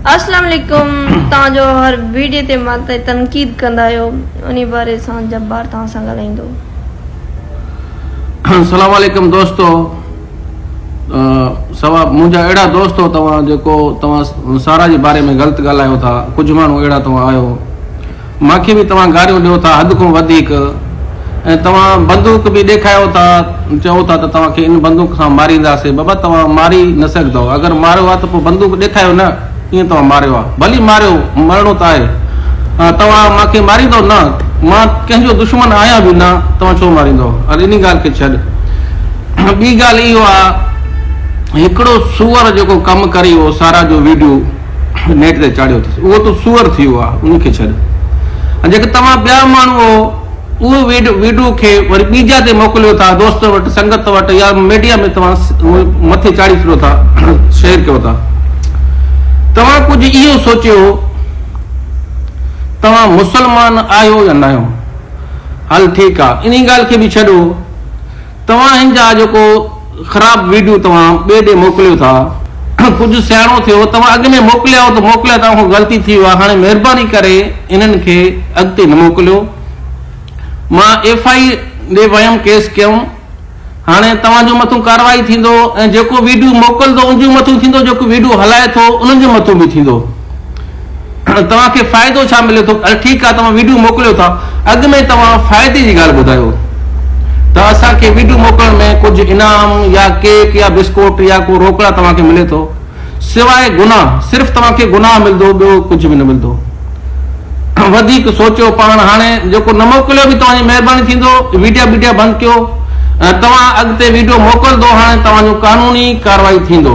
اسلام عليڪم توهان جو هر ويڊيو تي مان تي تنقيد ڪندا آهيو انهي باري سان جبار توهان سان ڳالهائيندو. السلام عليڪم دوستو سوا منهنجا اهڙا دوست هو توهان جيڪو توهان سارا جي باري ۾ غلط ڳالهايو ٿا ڪجهه ماڻهو اهڙا توهان آهيو مانکي به توهان گاريون ڏيو ٿا حد کان وڌيڪ ۽ توهان بندوق به ڏيکايو ٿا چئو ٿا ته توهان کي ان بندوق سان مارينداسي بابا توهان ماري نه سگهندؤ اگر ماريو آ ته پوء بندوق ڏيکايو نه ڪيئن توهان ماريو آ ڀلي ماريو مرڻو ته آهي توهان مانکي ماريندؤ نه مان ڪنهن جو دشمن آهيان به نه توهان ڇو ماريندؤ هل انهي ڳالهه کي ڇڏ ٻي ڳالهه اهو آ هڪڙو سوئر جيڪو ڪم ڪري اهو سارا جو ويڊيو نيٽ تي چاڙهيو اٿس اهو ته سوئر ٿي ويو آهي ان کي ڇڏ ۽ جيڪي توهان ٻيا ماڻهو اهو ويڊيو کي وري ٻي جاء تي موڪليو ٿا دوست وٽ سنگت وٽ يا ميڊيا ۾ توهان مٿي چاڙهي ڇڏيو ٿا شيئر ڪيو ٿا توهان ڪجهه اهو سوچيو توهان مسلمان آهيو يا نه آهيو هل ٺيڪ آهي انهي ڳالهه کي به ڇڏو توهان هن جا جيڪو خراب ويڊيو توهان ٻئي ڏي موڪليو ٿا ڪجهه سياڻو ٿيو توهان اڳ ۾ موڪليا هو ته موڪليا توهان کان غلطي ٿي ويو آهي هاڻي مهرباني ڪري انهن کي اڳتي نه موڪليو مان ايف I ڏي ويم ڪيس ڪيم هاڻي توهان جو مٿون ڪارروائي ٿيندو ۽ جيڪو ويڊيو موڪلندو ان جو مٿون ٿيندو جيڪو ويڊيو هلائي ٿو انهن جو مٿون به ٿيندو توهان کي فائدو ڇا ملي ٿو؟ اري ٺيڪ آ توهان ويڊيو موڪليو ٿا اڳ ۾ توهان فائدي جي ڳالهه ٻڌايو ته اسان کي ويڊيو موڪلڻ ۾ ڪجهه انعام يا ڪيڪ يا بسڪوٽ يا ڪو روڪڙا توهان کي ملي ٿو سواء گناهه صرف توهان کي گناهه ملندو ٻيو ڪجهه به نه ملندو وڌيڪ سوچيو پاڻ هاڻي جيڪو نه موڪليو به توهان جي مهرباني ٿيندو ويڊيا بيڊيا بند ڪيو توهان اڳتي ويڊيو موڪلندو هاڻي توهان جو قانوني ڪارروائي ٿيندو.